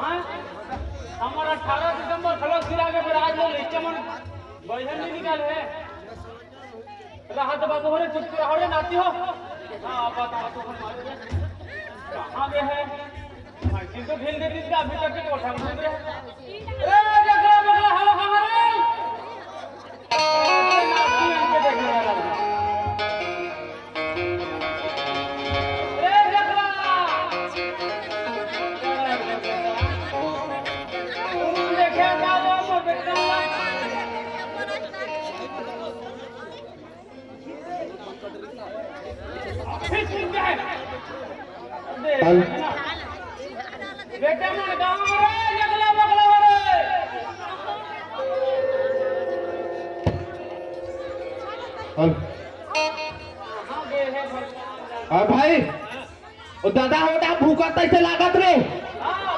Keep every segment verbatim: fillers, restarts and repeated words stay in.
हाँ? हमर अठारह सितंबर खलक सिरा के बरात में लइका मन बइहन नहीं निकाले हे। रहा तो बाबू हो रे, चुप रहो रे, नाती हो। हाँ, बात, बात तो हम मारे। कहाँ गए हैं? हाँ, किंतु ढील दे दी, अभी तक के कोठा में घूम रहे हैं। ए, जगला, बगला, हवा, हवा रे। बेटा मन गाँव रे, जगला बगला हो रे। हेलो। हाँ भाई, ओ दादा हो, दा भूकत तइसे लागत रे।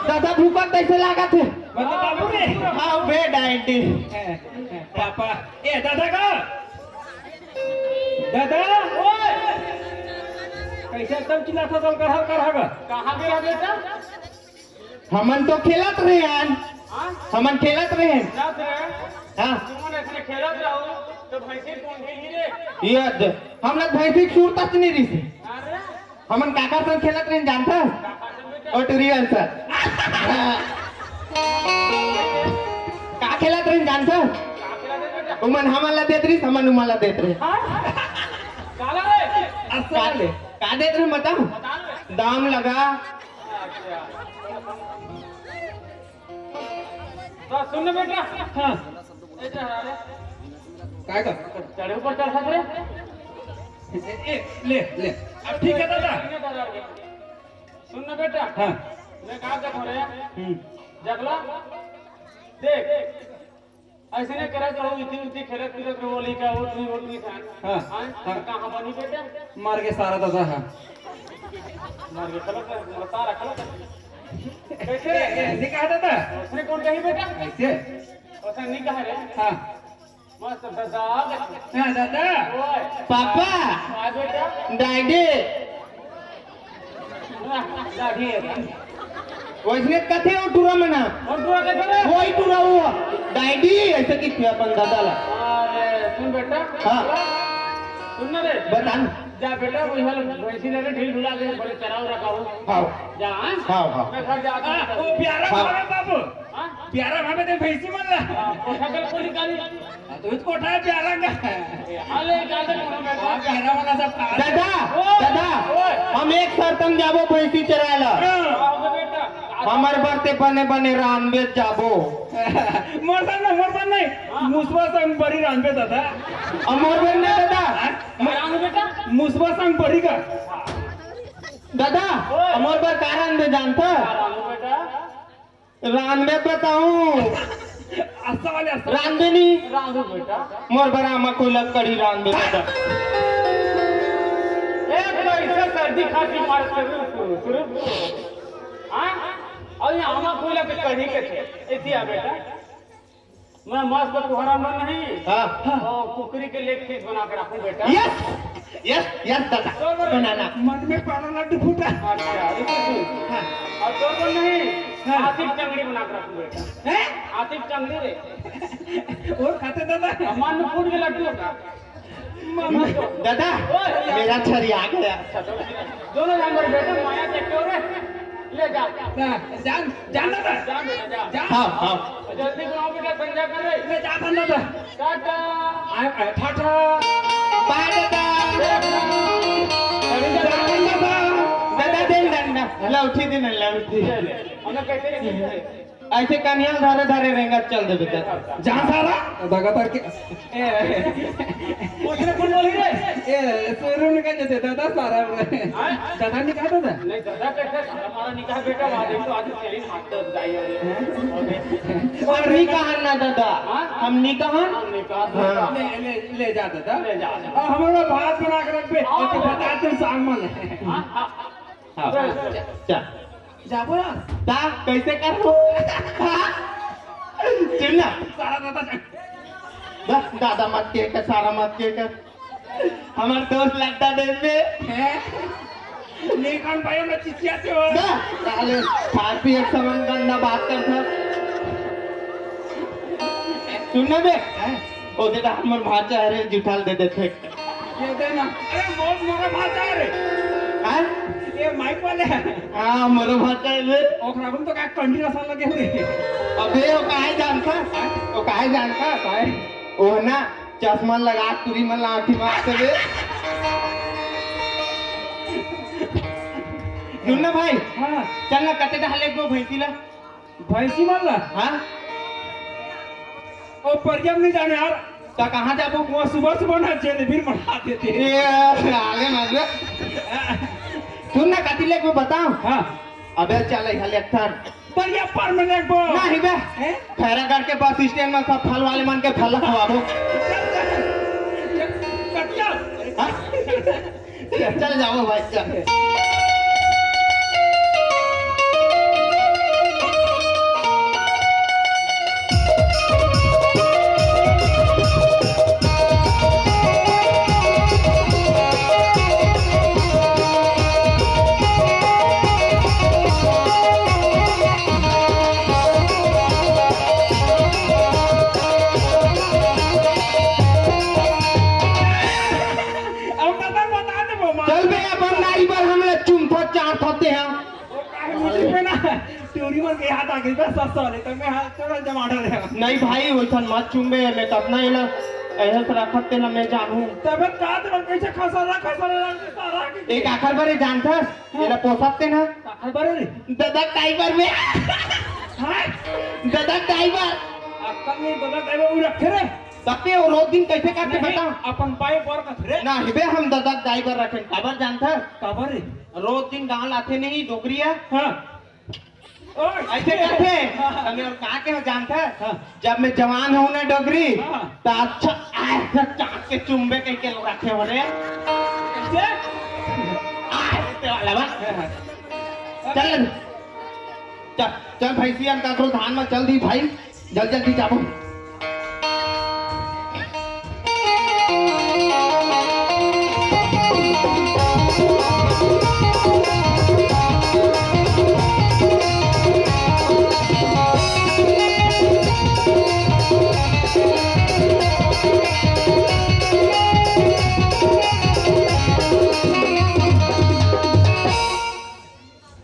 दादा भूकत तइसे लागत हे। मतलब बाबू रे। हाँ बे डाइंडी। पापा, ए दादा का? दादा, ओए! कइसे एकदम चिल्लात हस, करहा करहा का? कहाँ गया बेटा? हमन तो खेलत रहेन। हाँ? हमन खेलत रहेन। खेलत रहे? हाँ। तुमन ऐसे खेलत रहो, तो भैंसी कौन खेली रे? ये द-, हमला भैंसी के सूरत नहीं रहिस। अरे? हमन काकर संग खेलत रहेन जानथस? काकर संग बेटा? ओ टुरी अंसर। हाँ। का खेलत रहेन जानथस? का खेलत रहे बेटा? उमन हमन ला देत रहिस, हमन उमन ला देत रहेन। हाँ? काला रे? का, का देत रहेन बताओ? बता रे। दाम लगा। अच्छा। तो सुन बेटा। हाँ। ए, चढ़ा रे। काय का? चढ़े ऊपर चढ़ सक रे। ए, ए, ले, ले। अब ठीक है दादा। सुन ना बेटा। हाँ। मैं कहा देखो रे। हम्म। जगला। देख। ऐसे नहीं करत रहो, इतनी उतनी खेलत कूदत रहो, लइका, वो नहीं, वो नहीं खान। हाँ, हाँ? हाँ। कहाँ बनी बेटा? मर गे सारा दादा, हाँ। मर गे, खलक, मर सारा, खलक। कैसे रे? ए, ए, नहीं कहा दादा? उसने कौन कही बेटा? कैसे? उसने नहीं कहा रे। हाँ। मस्त दादा। हाँ, दादा। ओए। पापा। आ बेटा। डैडी। दाढ़ी है। वइसने कथे ओ टूरा मन। कौन टूरा कथे रे? वही टूरा वो। डैडी, ऐसे कथे अपन दादा ला। अरे, सुन बेटा। हाँ। सुन ना रे। बता ना। जा बेटा, वो यहाँ भैंसी ले रे, ढील ढुला दे, बोले चराओ रखाओ। हाँ। जा, हाँ? हाँ, हाँ। मैं घर जाता हूँ। हाँ, वो प्यारा हाँ। बाबू। हाँ? प्यारा भावे ते भैंसी मन ला। हाँ, कोठा के कोई निकाली। हाँ, तो इसको उठाया प्यारा का। ए, हाँ, ले, निकाल दे, कोठा में। हाँ, प्यारा वाला सब खा। दादा, ओए, दादा, ओए। हम एक शर्त में जाबो भैंसी चराए ला। हाँ। आओगे बेटा। हमर बर ते बने बने रांधबे जाबो। मोर संग ना, मोर संग नहीं। हाँ। मुसवा संग बरी रांधबे दादा। अ मोर बर नहीं दादा। हाँ? कहाँ रांधबे बेटा? मुसवा संग बरी का। दादा, ओए। अ मोर बर का रांधबे जानथस? कहाँ रांधबे बेटा? रांधबे बताऊं? अच्छा वाले, अच्छा। रांधे नहीं। रांधो बेटा। मोर बर आमा कोइला कढ़ी रांधबे बेटा। एक तो इसे सर्दी खांसी मार शुरू, शुरू, शुरू। हाँ? और ये आमा कोइला के कढ़ी के थे। ऐसी आ बेटा। मैं मस्त तुम्हारा मन नहीं। हाँ। और कुकरी के लेग पीस बना के रखूं बेटा। यस, यस, यस दादा। तोर बर बनाना। मन में पाला लड्डू फूटा। अच्छा, रुको तू। हाँ। और तोर बर नहीं, हाँ। हाथी की टंगड़ी बना के रखूं बेटा। हैं? हाथी की टंगड़ी रे। और खाते दादा? मन में फूट के लड्डू होता। मन में तो दादा, ओए, मेरा छरी आ गया। अच्छा, तो दोनों जानवर बेटा, माया देखते हो रे। ले जा। हाँ, जान, जान दादा। जा बेटा, जा। जा। हाँ, हाँ। जल्दी बनाओ बेटा, संध्या कर रही। ले जा, जान दादा। टाटा। आ, आ, टाटा। बाय दादा। जान दादा। दादा, दे ना, दे ना। लौठी दे ना, लौठी। ले, ले। हमने कैसे नहीं करे? ऐसे कनिया धरे धरे रेंगत चल देबे त। जा सारा। लगातार के। ए, ओकरे कौन बोली रे? ए, सोरू ने कह देते, दादा सारा। हाँ? दादा नहीं कहा दादा? नहीं, दादा कैसे सारा हमारा निकाह बेटा, वहाँ देखो, आज तेरी मार दर्द आई है। और नहीं कहा ना दादा, हाँ? हम नहीं कहा। हम नहीं कहा। हाँ। ले, ले, ले जा दादा। ले जा। और हमारा भात बना के रख बे, आओ। तो बता दे शाम में। हाँ, हाँ। हाँ, जा, जा। जा। जाबो यार। ता, कैसे करबो? हाँ? सुन ना। सारा दादा जा। बस, दादा मत के कर, सारा मत के कर। हमार दोस्त लड्डा दे दे। हैं? नेकान भाई, हमला चिचियाथे हो। बे, साले, खात पिए के समय गंदा बात करथस। सुन ना बे, हैं? ओ दे दा, हमर भांचा हरे, जुठाल दे देथे। ये दे ना। अरे, मोर, मोर भांचा हरे। हैं? ये माइक वाले हैं। हाँ, मोर भांचा हरे। ओकरा को तो का कंडी रसा लगे हुए। अबे, वो काहे जानता? हैं? वो काहे जानता? काहे? वो ना, चश्मा लगा, टूरी मन ला आँखी मारथे बे। सुन ना भाई, हाँ। चल ना, कते डहर लेगबो भैंसी ला। भैंसी मन ला? हाँ। ओ, परिया म नइ जाने यार। त कहाँ जाबो? वो सुबह सुबह ना जेल भी बना देथे। ए, साले मतलब। सुन ना, कति लेगबो बताओ। हाँ। अबे चल, इहाँ ले एक ठन। बढ़िया परमानेंट बो। नहीं बे। हैं? खैरागढ़ के बस स्टैंड में सब फल वाले मन के फल खवाबो। चल, चल। चल, कटिया। हाँ? चल जाओ भाई, चल। अब दादा बता दे वो मार। चल बे, अपन नाई बर हमला चुमथस चाटथस तेहा। वो काहे मुझे पे ना, टूरी मन के याद आ गई बस, सस वाले, तो मैं हाथ थोड़ा जमा डाल रहा। नहीं भाई, वैसन मत चुमबे, मैं कतना एला ऐसे से रखत तेला मैं जानहूँ। तबे का ते कैसे खसरा, खसरा रंग के सारा के एक आखर बार जानथस? हाँ। एला पोसत ते ना? आखर बार रे? ददा टाइगर में। हाँ? ददा टाइगर। अक्कल नहीं, ददा टाइगर वो रखे रे। तब ते वो रोज दिन कैसे करते नहीं, बता? अपन पाए पर कथरे। ना हिबे, हम ददा टाइगर रखेन। काबर जानथस? काबर रे? रोज दिन गाँव लाथे नहीं डोकरिया। हाँ। ओए। ऐसे करथे। हाँ। तमे और का के हो जानथस? हाँ। जब मैं जवान हूँ ना डोकरी, हाँ। त अच्छा आज से चाट के चुम्बे कह के रखे हो रे। कैसे? आज से वाला बा। हाँ, हाँ। चल, चल, चल भैंसिया, काकरो धान में चल दी भाई। जल्दी जल्दी जाबो।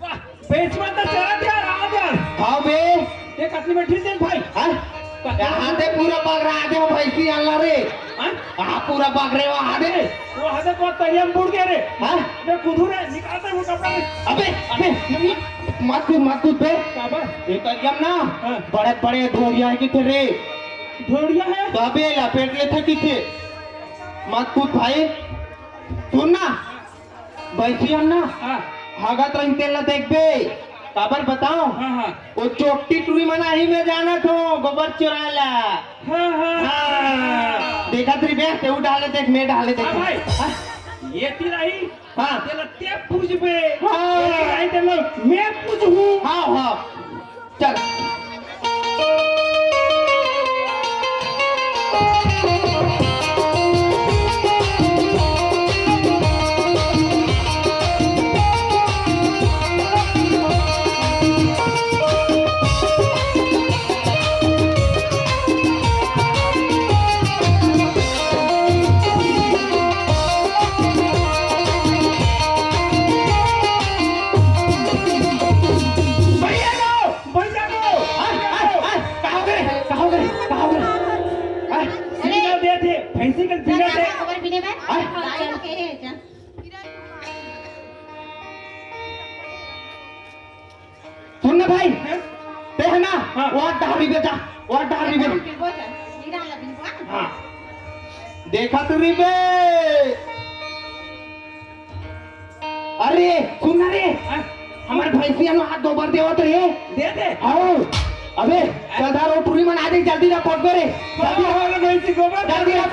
वाह, बेच मत ना चला यार, आ यार। हाँ बे। ये कतली में ठीक है भाई। हाँ? कतली में यहाँ से पूरा पकड़ा दे वो भैंसी आला रे। हाँ? हाँ, पूरा पकड़े वो आ दे। वो हदे को तरिया में बुड़ गया रे। हाँ? अबे कुदू रे, निकालते वो कपड़ा रे। अबे, अबे, मत कूद, मत कूद बे। का बा? ये तरिया में ना, हाँ। बड़े बड़े ढोरिया है किथे रे। ढोरिया है? तो अबे लपेट लेथे किथे। मत कूद भाई। सुन ना, भैंसिया ना, हाँ। हागत रही तेला देखबे, काबर बताओ? हाँ, हाँ। वो चोट्टी टूरी मन आही, मैं जानथों, गोबर चोराय ला। हाँ, हाँ। हाँ। देखत रहिबे, तेहू डहर ले देख, मैं डहर ले देख। हाँ भाई। हाँ? ये ती रही, हाँ। तेला ते पूछबे। हाँ। ये ती रही, तेला मैं पूछहूँ। हाँ, हाँ। चल। भैया लो, भैया लो। आय, आय, आय, कहाँ गए? कहाँ गए? कहाँ गए? आय, अरे। सिग्नल दे थे, भैंसी के सिग्नल दे। खबर पीने में? आय। गाय के है, जा। सुन ना भाई, हैं? ते है ना, हाँ। वो डहर रहिबे जा, वो डहर रहिबे। बिल्कुल जा, ये डाल बिल्कुल। हाँ। देखा तो रहिबे। अरे, सुन ना रे। हाँ? हमर भैंसिया ला हाथ गोबर देवत रे। दे दे। हाँ। अबे, सरदार वो टूरी मन आ जाई, जल्दी ला पहुंच रे। जल्दी हाँ, आ। हाँ, भैंसी गोबर जल्दी आ। हाँ।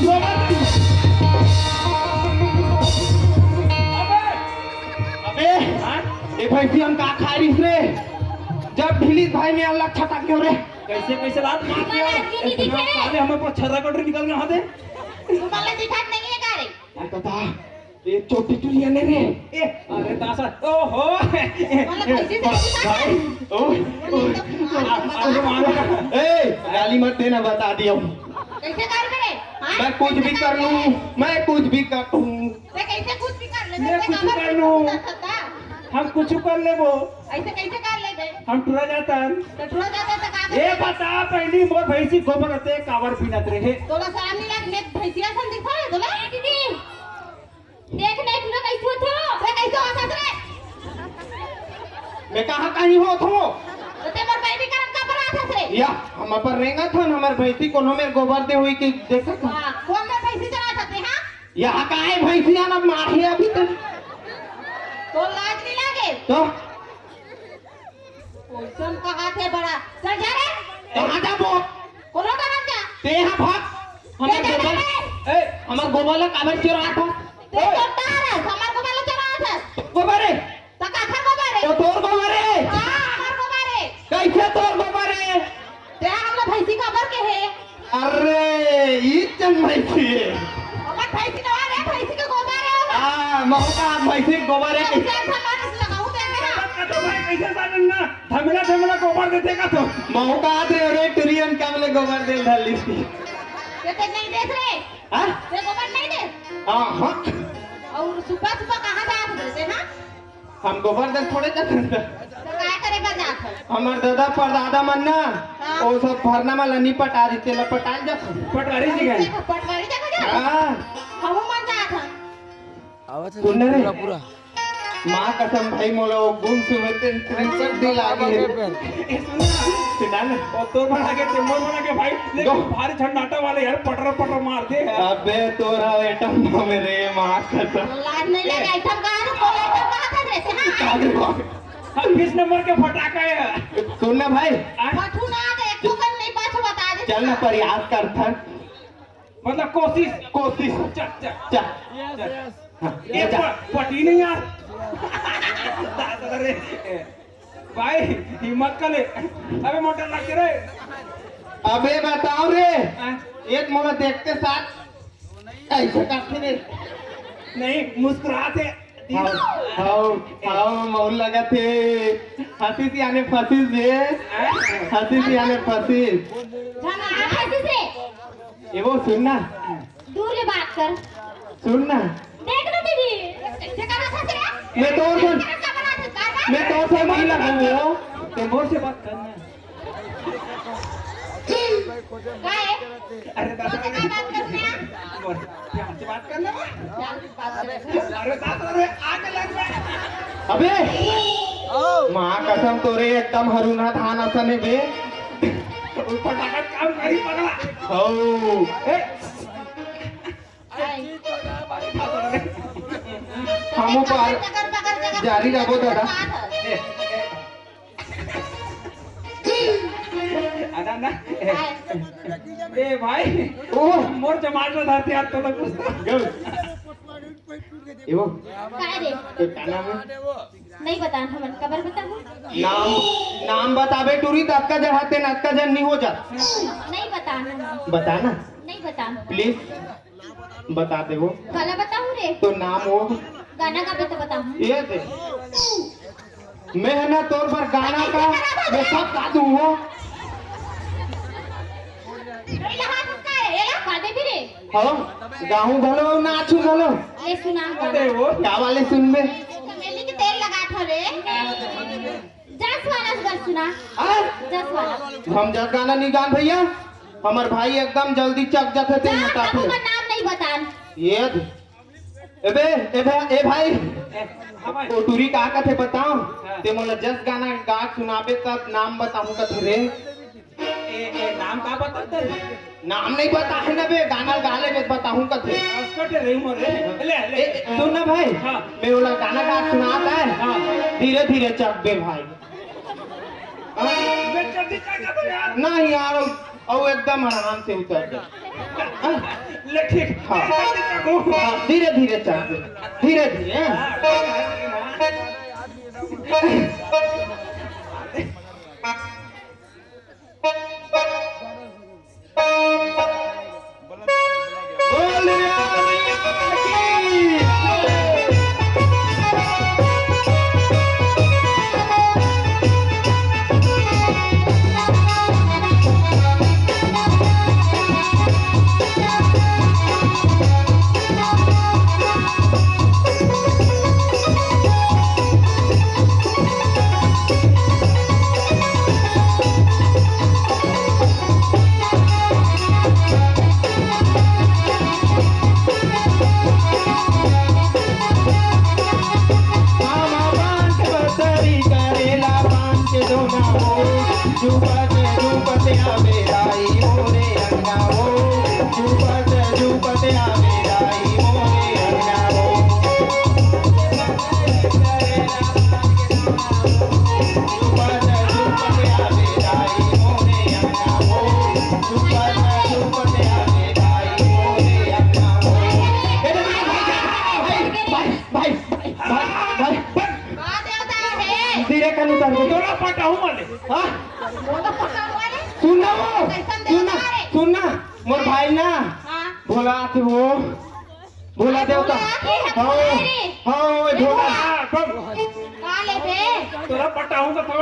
गोबर। अबे। अबे, हाँ? ये भैंसिया हम का खा रही रे? जब ढीली भाई में अलग छटा क्यों रे? कैसे, कैसे लात मार दिया? तुम्हारा आदमी नहीं दिखे रे। साले हमें पर छर्रा कटोरी निकाल के हाथ दे। तुम्हारा दिखात नहीं है का रे? भाई बता। ये चोटी चुलिया ने रे। ए, अरे दासा, ओहो। मतलब कैसे से भाई, ओ, ओ, अरे मामा। ए, गाली मत देना, बता दियो। कैसे कर बे? हाँ? मैं कुछ भी कर लूँ, मैं कुछ भी कर लूँ। मैं कैसे कुछ भी कर ले? मैं कुछ कर लूँ। हम कुछ कर लेबो। ऐसे कैसे कर लेबे? हम टुरा जातन। तो टुरा जाता तो का ए, बता, पहली मोर भैंसी गोबर होते कावर पीनत रहे। तोला शरम नहीं लग, मैं भैंसिया सन दिखा है तोला? ए, दीदी, देख नहीं, टुरा कैसे होत हो? ते कैसे होत हस रे? मैं कहाँ कहीं होत हो? तो ते मोर पैदी करम का पर आत हस रे? या, हम अपन रेंगत हन, हमर भैंसी कोनो मेर गोबर दे हुई कि देखत हन। हाँ, कौन मेर भैंसी चरात हस ते, हाँ? यहाँ का है भैंसिया ना मारे अभी तक। तो लाज नहीं लागे? तो? ओइसन कहा थे बड़ा। चल जा रे। कहाँ जाबो? कोनो डरन जा। ते यहाँ भाग। हमर ते जा गोबर, रे। ए, हमर गोबर ला काबर चुरात हस? ते चोरदार है, हमर गोबर ला चुरात हस। गोबर है? त काखर गोबर है? तो तोर गोबर है? हाँ, हमर गोबर है। कैसे तोर गोबर है? ते हमला भैंसी काबर के है? अरे, ई चंद भैंसी है। अपन भैंसी नवा रे, भैंसी के गोबर है ओला। हाँ, महू का भैंसी के गोबर है। कैसे ऐसा मानुस लगाऊ दे रहे हैं? तो भाई, कैसे सालन ना? धमला, धमला गोबर देते का तो? महू का आत रे, अरे, टुरियन काम ले गोबर दे धर ली। ये ते नहीं देख रहे? हाँ? ते गोबर नहीं दे? हाँ, हाँ। और सुबह, सुबह कहाँ जात रहते, हाँ? हम गोबर दे थोड़े जात रहते। तो काय करे बर जात हो? हमर दादा परदादा मन ना, हाँ। वो सब भरना वाला नहीं पटा देते, ला पटाल जात। पटवारी जी गए। पटवारी जगह जा? हाँ। हमू मन जात हन। आवत है सुन ना रे। पूरा, पूरा। माँ कसम भाई, मोला वो गुम सुबह ते टेंशन दिल आ गई है। ए, सुन ना। सुना ना। और तोर बना के, ते मोर बना के भाई, लेकिन दो। भारी झंडाटा वाले यार, पटर पटर मार दे यार। अबे तोरा एटम बम रे, माँ कसम। लाज नहीं लगे, एटम कहाँ रे? कोई एटम कहाँ था रे? हाँ। अबे बाप। हम बीस नंबर के फटाका है। सुन ना भाई। आ? फटू ना दे, एक ठोकन नहीं पाछू बता दे। चल ना, प्रयास कर था। मतलब कोशिश। कोशिश। चल, चल। चल। हाँ, ये जा। प-, पटी नहीं यार। अरे, भाई, हिम्मत कर ले। अबे मोटर लग के रे। अबे बताओ रे। हाँ? एक मोला देखते साथ ऐसे करते रे। नहीं, मुस्कुराते। हाव, हाव, हाव, मौल लगत हे। हंसिस याने फंसिस बे। हंसिस याने फंसिस। झन आ फंसिस रे। ए वो सुन ना। दूर ले बात कर। सुन ना। देख ना दीदी, कैसे करा था तेरा? मैं तो और सुन। मैं तो और सुन नहीं लगा वो। ते मोर से बात करना। काय? अरे दादा, तो से काय बात करने आ? बोल, प्यार से बात करना बा। प्यार से बात करने। अरे दादा, अरे आग लग गया। अबे! माँ कसम तोरे एकदम हरूना धान असन हे बे। फटाफट काम करी पगला। हौ। ए, काय? हमू पार पकड़, पकड़, पकड़, पकड़। जारी रहो दादा। ए, ए, आना ना। काय? ए भाई, ओ। मोर जमात में धरती हाथ तो लग। गल। ए वो। काय रे? तो क्या नाम है? नहीं बतान हमन, काबर बताहूँ? नाम, नाम बताबे टूरी, त अतका जन हाथे न अतका जन नहीं हो जा। नहीं बतान हमन। बताना। नहीं बतान। Please। बता दे वो। काला बताहूँ रे? तो नाम वो। गाना गाबे तो बताहूँ। ये दे। मैं है ना तोर बर गाना का, मैं सब गा दूँ वो। एला हाथ का है, एला गा दे भी रे। हाँ, गाहूँ घलो, नाचू घलो। ले सुना गाना। अरे वो। का वाले सुनबे? चमेली के तेल लगा था रे। जस वाला बर सुना। हाँ? जस वाला। हम जस गाना नहीं गान भैया, हमर भाई एकदम जल्दी चक जाथे ते जा, मोटा अब थे। ओकर नाम नहीं बतान। ये दे। ए बे, ए भा-, ए भाई। ए, हाँ भाई। ओ टूरी का कथे बताओ? हाँ। ते मोला जस गाना गा सुनाबे तब नाम बताहूँ कथे रे। ए, ए, नाम का बता तेरे? नाम नहीं पता है ना बे, गाना गा ले बे, बताहूँ कथे। अस्कट रे मोरे। ले, ले। ए, ए, सुन ना भाई, हाँ। मैं ओला गाना गा सुनात है। हाँ। धीरे धीरे चक बे भाई। हाँ। मैं जल्दी चक जाता यार। नहीं यार, अउ एकदम आराम से उतर जा। हाँ। ले ठीक। हाँ। जल्दी चक। हाँ, धीरे धीरे चक बे, धीरे धीरे। हाँ। बोलिए मैया की। सुन ना, सुन ना, मोर भाई ना, हाँ। भोला आथे वो, भोला देवता। भोला आथे, हाँ, हाँ, वो ए भोला। भोला। हाँ, बम। का लेबे? तोला पटाहूँ का तो।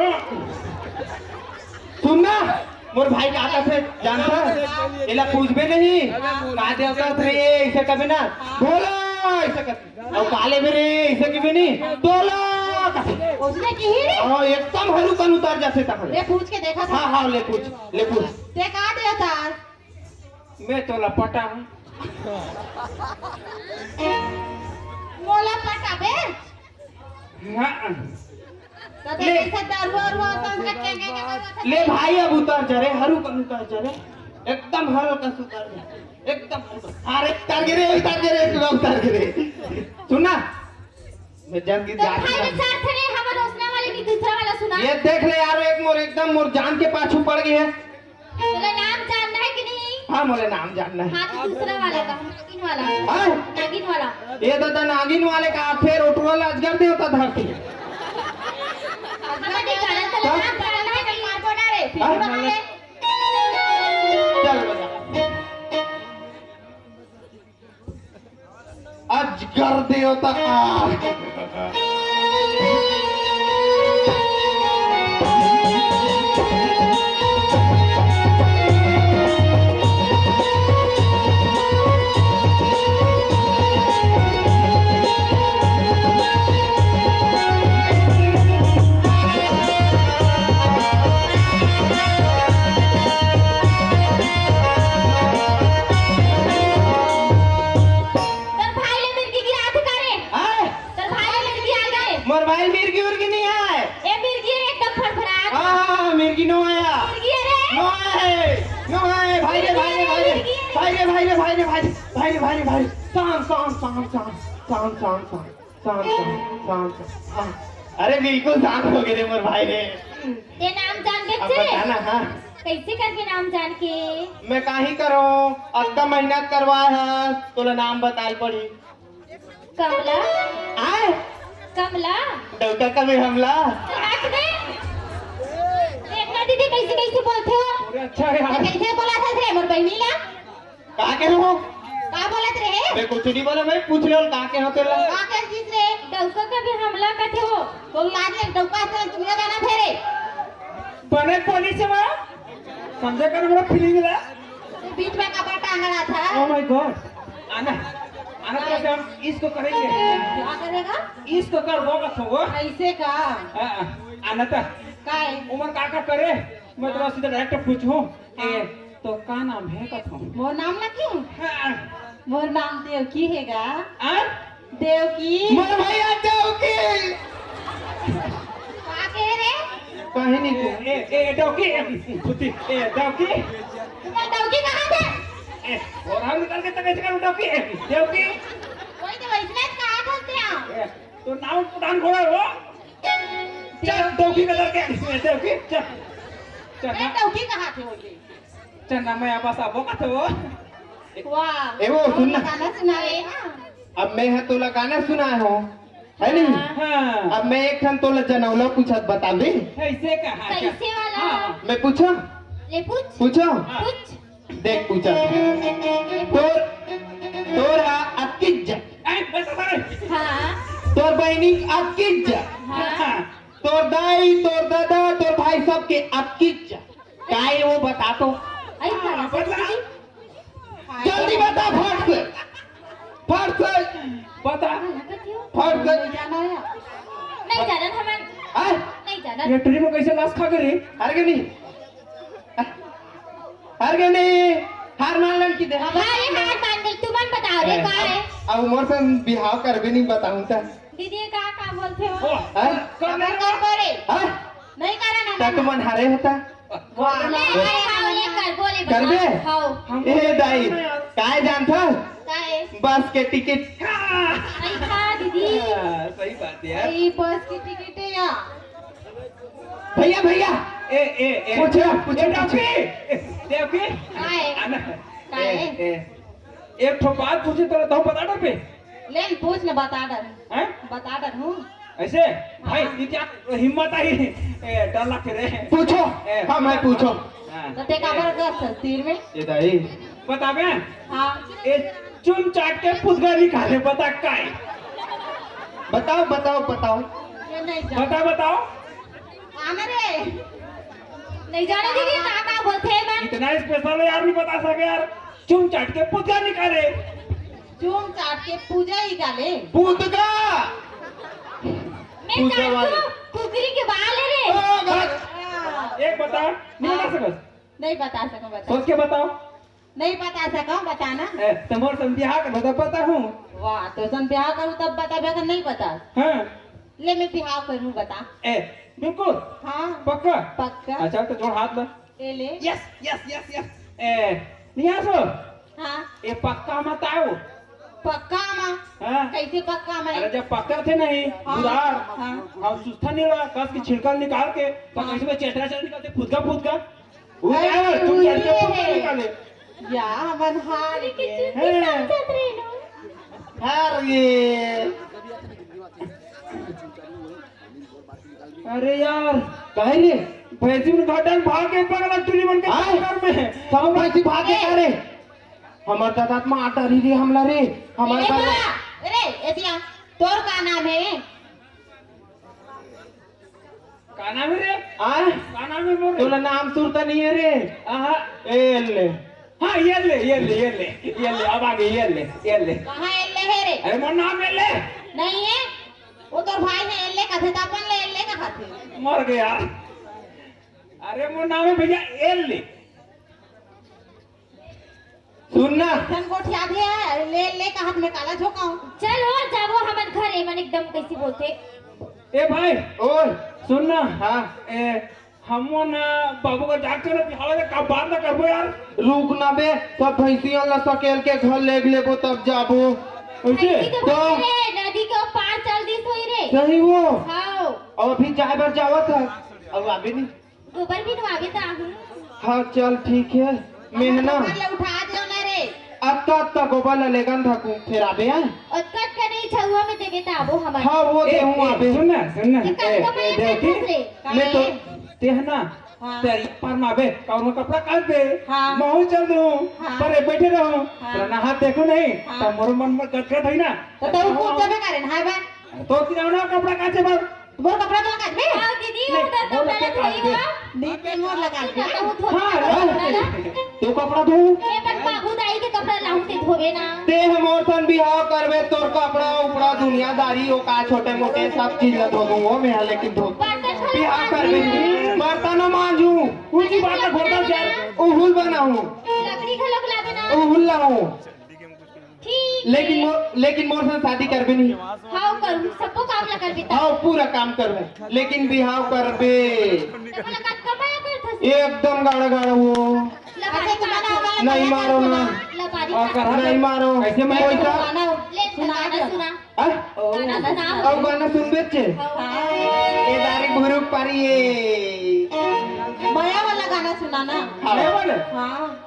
सुन ना, मोर भाई का आथे, जानता है? एला पूछबे नहीं, का देवता रे, ऐसे कबे ना, भोला, ऐसे कबे। अउ का लेबे रे, ऐसे कबे नहीं, तोला। उसने की ही रे? हाँ, एकदम हरू कन उतर जाथे तहन। ले पूछ के देखा था। हाँ, हाँ, ले पूछ, ले पूछ। ते का देवता? मैं तोला पटाहूँ। मोला पटाबे? हाँ। तो ले। कैसा दारू और वो तो के, के, के, के, के, ले भाई, अब उतर जा रे, हरू कन उतर जा रे, एकदम हल्का से उतर जा, एकदम हल्का। अरे उतर गे रे, उतर गे रे, तू उतर गे रे। सुन ना, मैं जान के तो जात भाई हूँ। विचार थे रे, हमर रोसना वाले की दूसरा वाला सुना। ये देख ले यार, एक मोर एकदम मोर जान के पाछू पड़ गई है। तोला नाम जानना है कि नहीं? हाँ, मोला नाम जानना है। हाँ, तो दूसरा वाला का, नागिन वाला। हाँ? नागिन वाला। ये दादा नागिन वाले का, फेर उठवा ला अजगर देवता धरती। हमर नहीं जानना, तोला हाँ? नाम जानना है कि नहीं? मार को ना रे, फिर हाँ? बना ले। चल बजा। अजगर देवता। तोर भाई ले मिर्गी गिरा थे का रे? आय? तोर भाई ले मिर्गी आ गए। मोर भाई मिर्गी उर्गी नहीं आय। ए मिर्गी रे, एकदम फड़फड़ात। हाँ, हाँ, हाँ, मिर्गी नो आया। मिर्गी रे। नो आया है। नो आया है। भाई रे, भाई रे, भाई रे। मिर्गी रे। भाई रे, भाई रे, भाई रे, भाई रे। भाई रे, भाई रे, भाई रे। शांत, शांत, शांत, शांत। शांत, शांत, शांत। शांत, शांत, शांत, शांत। अरे बिल्कुल शांत हो गए रे मोर भाई रे। ते नाम जान के अब रे? बता ना, हाँ। कैसे करके नाम जान के? मैं काहे करो, अतका मेहनत करवाए हस, तोला नाम बताए पड़ी। कमला? आय? कमला? डौका कभी हमला? काट दे। देखना दीदी कैसे कैसे बोलते हो? अरे अच्छा यार। कैसे बोला था रे मोर बहनी ला? का के हो? का बोलत रहे? मैं कुछ नहीं बोला, मैं पूछ ले का के हो तेला। का के चीज रे? डौका कभी हमला कथे हो? तो लाज ले डौका से तुम्हें जाना फेरे। बने कोनी से वा? समझे कर मेरा फीलिंग ला। तो बीच में कपड़ा टांगड़ा था। Oh my God। आना, आना तो हम इसको करेंगे। क्या करेगा? इसको कर वो कथो वो। ऐसे का? हाँ, आना था। काय? उमर का का करे? मैं तो सीधा डायरेक्ट पूछूं। ए, तो का नाम है कथो? मोर नाम ना क्यों? हाँ। मोर नाम देवकी हेगा। आ? देवकी। मोर भैया देवकी। का कहे रे? कहीं नहीं ए, तू। ए, ए, देवकी, ए, फुती, ए, देवकी। तुम्हारा देवकी कहाँ थे? ए, और हम निकल के तक ऐसे करूँ देवकी, ए, देवकी। वही तो वैसे कहा था क्या? ए, तो नाम पुटान घोड़ा हो। चल, देवकी का लड़के, देवकी, चल। चल, ए, ना। देवकी कहाँ थे वो ये? चल ना, मैं बस अब वो कथे वो। वाह। ए वो, सुन ना। गाना सुनावे ना। अब मैं ह तोला गाना सुनाए हो, है नहीं? हाँ। हाँ। अब मैं एक ठन तोला जनौला पूछत बता दे। कैसे कहा? कैसे वाला? हाँ। मैं पूछा? ले पूछ। पूछा? हाँ। पूछ। देख पूछा। तोर, तोर हा अतकीच जा। ए, बस, बस। हाँ। तोर बहिनी अतकीच जा। हाँ। तोर दाई, तोर दादा, तोर भाई सबके अतकीच जा। काय वो बता तो। आई हाँ, खाना बता। दीदी। जल्दी बता फट से। फट से। बता। खाना का क्यों? फट से। नहीं जाना है। नहीं जाना था मैं। हाँ? नहीं जाना। ये ट्रेन में कैसे लाश खा गए रे? अरे के नहीं। अरे के नहीं। हार मान लन की दे। अरे हार मान गई, तुमन बताओ रे, ए, का है? अब, अब मोर से बिहाव करबे नहीं बताऊं त। दीदी का, का बोलते हो? ओ, हाँ? कर ले रे। कर बोले। हाँ? नहीं करा ना ता मैंने। तुमन हारे होता। वाह। ले, ले, हाँ, ले, कर, बोले, करबे? हाँ। ए दाई, काय जानथस? काय? बस के टिकट। आई था दीदी। हाँ, सही बात है यार। ये बस की टिकट है या? भैया, भैया। ए, ए, ए। पूछो, पूछो, ए, पूछो। देवकी, ए, देवकी। काय? आना। काय? ए, ए। एक ठो बात पूछे तो, तो बता डर पे। ले, पूछ न, बता डर। हैं? बता डर हूँ। ऐसे? भाई, हाँ। ये क्या हिम्मत आई? ए, डर लगथे रे। पूछो। ए, हाँ, मैं पूछो। हाँ। तो ते काबर करथस तीर में? ये दाई। बताबे? हाँ। ए, चुम चाट के पुतगा निकाले, बता काय? बताओ, बताओ, बताओ। ये नहीं जाना। बता, बताओ। आना रे। नहीं जाना दीदी, ना, ना बोलथे मैं। इतना स्पेशल है यार, नहीं बता सके यार। चुम चाट के पुतगा निकाले। चुम चाट के पूजा ही निकाले। पुतगा। मैं पूजा चाटू वाले। कुकरी के बाल है रे। ओ, बस। हाँ। एक बता, नहीं बता हाँ। सकस। नहीं बता सको, बता। सोच के बताओ। नहीं बता सको, बताना। ए, तो मोर सन बिहाव कर, बता, पता हूँ। वाह, तो सन बिहाव करूँ तब बताबे, अगर नहीं बता। हाँ। ले, मैं बिहाव करूँ, बता। ए, बिल्कुल। हाँ। पक्का? पक्का। अच्छा, तो जोड़ हाथ ला। ए ले। Yes, yes, yes, yes. ए, नहीं आसो? हाँ। ए, पक्का मत आओ। पक्का मा? हाँ। कैसे पक्का मा? अरे, जब पकड़थे नहीं, हाँ। उधार, हाँ। हम सुस्ता नहीं रहा, कस की छिलका निकाल के, तो हाँ। कैसे में चेतरा चेतरा निकालते, फुदका फुदका। वो अरे, क्या है? तुम वो लड़के ये फुदका है। निकाले। या, हमन हार अरे, गए। कितनी हैं? ताकत रे नो। हार गए। अरे यार, काहे रे? भैंसी मन घाटा में भाग के पगला टूरी मन के आय? चक्कर में। सब भैंसी भाग के ए। का रे? हमर दादा मार डारी रे हमला रे। हमर ए दादा बा, रे, एतिया, तोर का नाम है? का नाम है रे? आय? का नाम है मोर? तोला नाम सुरता नहीं है रे। आहा। ए ले। हाँ, ये ले, ये ले, ये ले, ये ले, अब आ गई, ये ले, ये ले। कहाँ एल्ले है रे? अरे, मोर नाम एल्ले। नहीं है, वो तोर भाई है, एल्ले कथे, त अपन ले एल्ले कथे। मर गया। अरे, मोर नाम है भैया एल्ले। सुन ना। अइसन गोठिया दे, ले, ले कहत में काला झोंकाऊं। चल और जाबो हमन घर, एमन एकदम कैसी बोलथे। ए भाई, ओए। सुन ना। हाँ। ए, हमन बाबू का डॉक्टर ने बिहाव दे, का बात ना करबो यार। रुक ना बे, सब भैंसिया ला सकेल के घर ले लेबो तब जाबो। ऐसे? ऐसी तो तो? बात है, नदी के ओ पार चल दिस होई रे। सही वो। हाँ। अब अभी जाए बर जावत है, अब आबे नहीं। गोबर बिनवाबे त आहूँ। हाँ, चल, ठीक है। मेहना। गोबर ले उठा देव ना रे। अतका, अतका गोबर ला लेगन धकू, फिर आबे आय। अतका, अतका नहीं, छउआ में देबे त आबो हमन। हाँ, वो ए, देहूँ ए, आबे। सुन ना, सुन ना। ये ए, कतका ए, माया देखी? करथस रे? ले तो, काहे? तेहना, हाँ। तेरी पर माबे, कौनो कपड़ा काट दे। हाँ। महू चल दूँ, हाँ। पर ए बैठे रहूँ। हाँ। तेरा नहा देखो नहीं, हाँ। तो मोर मन में गदगद है ना। तो तू कूद जाबे करे, नहाए बा। तो किराना कपड़ा काचे बर मोर कपड़ा तो लगा दे। आओ दीदी, नहीं, उधर मोर कपड़ा कपड़ा लगा दे। दे। दीदी मोर लगा दे। तो धोबे हाँ, ना हाँ। कपड़ा ना। तू कपड़ा धो। ये पर बाबू दाई के कपड़ा लाऊं ते धोबे ना। ते हमर सन बिहाव करबे, तोर कपड़ा उपड़ा दुनियादारी ओ का छोटे मोटे सब चीज ला धो दूं, ओ मैं लेकिन धो। बर्तन घलो बिहाव मांजू। करबे, बर्तन मांजू। ऊंची बात है, घोटा से उहुल बनाऊं। लकड़ी घलो लाबे ना। उहुल लाऊं। ठीक लेकिन है। मोर, लेकिन मोर से शादी करबे नहीं। हाँ, करूँ, सबको काम ला करबे त। हाँ, पूरा काम करबे, लेकिन बिहाव करबे। त मोला कतका माया करथस? एकदम गाढ़ा गाढ़ा वो। लबारी अच्छा, तुम्हारा मारो। वाला नहीं गाना मारो ना। सुना। लबारी और मारो। करा नहीं मारो। कैसे मैं कोई सा गाना ले, सुना गाना दे। सुना। हाँ? गाना सुना। और गाना सुनबे चे? हाँ। ए दारी भुरुक पारी ए। माया वाला गाना सुना ना। हाँ। माया वाला? हाँ।